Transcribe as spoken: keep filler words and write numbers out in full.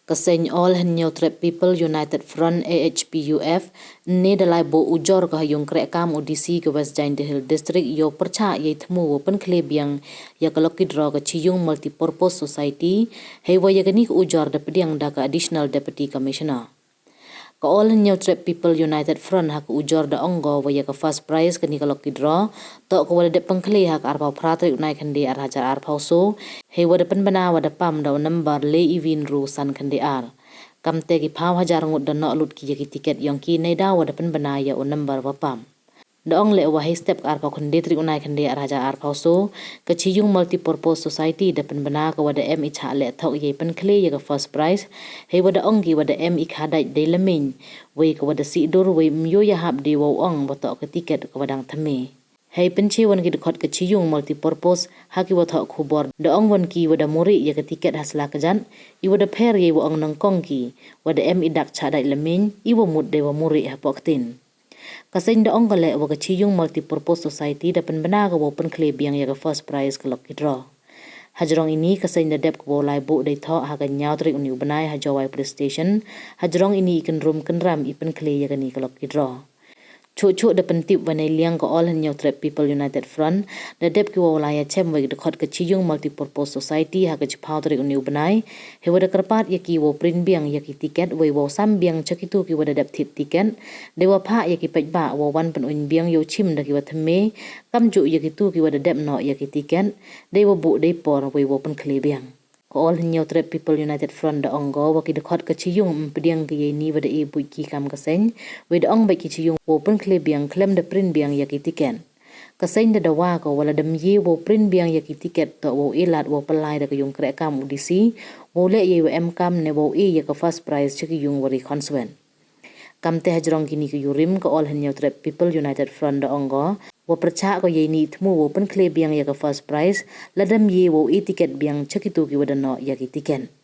Ka seng All Hynñiewtrep People United Front, A H P U F, ne da lai booh ujor ka ha yung krehkaam u D C ka West Jaintia Hills District yow pyrchah yei thmu wow pynkhle biang ya ka lucky draw ka Chiyung Multipurpose Society, heiwa ya kani ka ujor da pdiang da ka Additional Deputy Commissioner. Ka All Hynñiewtrep People United Front ha ka ujor da ong ko wa ya ka first prize kani ka lucky draw toh ka wa da dep pynkhle ha ka arphaw phra tarik u Naikhynde ar hajar arphaw soo, heiwa da pynbna wa da pam da u number le iwi ynru san khynde ar. Kamte ki phaw hajar ngut da noh lut ki ya ki ticket yong ki neidaw wa da pynbna ya u number wa pam. Da ong leh wa hei step ka arphaw khynde tarik u Naikhynde ar hajar arphaw soo, ka Chiyung Multipurpose Society da pynbna ka wa da em i chah leh thok yei pynkhle ya ka first prize, heiwa da ong ki wa da em i kha dait dei lymeiñ, wei ka wa da sih dur wei ym yoh yahap de wow ong wa toh ka ticket ka wa dang thymme. Hei pynche wan ki dkhot ka Chiyung Multipurpose ha ki wa thoh khubor, da ong wan ki wa da muri ya ka ticket ha sla kjat, i wa da pher yei wa ong nyngkong ki, wa da em i dak chah dait lymeiñ, i wa mut dei wa muri hapoh ktien. Ka seng da ong ka leh wa ka Chiyung Multipurpose Society da pynbna ka wow pynkhle biang ya ka first prize ka lucky draw. Hajrong ini ka seng da dep ka wow lai booh dei thoh ha ka ynñiaw tarik uni u bnai ha Jowai Police Station, hajrong ini i kynrum kynram i pynkhle ya kani ka lucky draw. Chuh chuh da pyntip wa neiliang ka All Hynñiewtrep People United Front, da dep ki wow lai yachem wa ki dkhot ka Chiyung Multipurpose Society ha ka chiphaw tarik uni u bnai, heiwa da kyrpad ya ki wow print biang ya ki ticket, wei wow sam biang cha kitu ki wa da dep thied ticket, dei wa phah ya ki paidbah wow wan pynuiñ biang yow chim da ki wa thymme, kamjooh ya kitu ki wa da dep noh ya ki ticket, dei wa booh dei por wei wow pynkhle biang. Ka All Hynñiewtrep People United Front da ong ko wa ki dkhot ka Chiyung ym pdiang ki yei ni wa da e buit ki kam ka seng, wei da ong bait ki Chiyung wow pynkhle biang khlem da print biang ya ki ticket. Ka seng da dawa ko wa la dam ye wow print biang ya ki ticket toh wow e lad wow pynlai da ka yung krehkaam u D C, wow leh yei wa em kam ne wow e ya ka first prize cha ki yung wa ri khonswet. Kamte hajrong kini ki yurim ka All Hynñiewtrep People United Front da ong ko, wa pyrchah ko yei ni thmu wow pynkhle biang ya ka first prize, la dam ye wow e ticket biang cha kitu ki wa da noh ya ki ticket.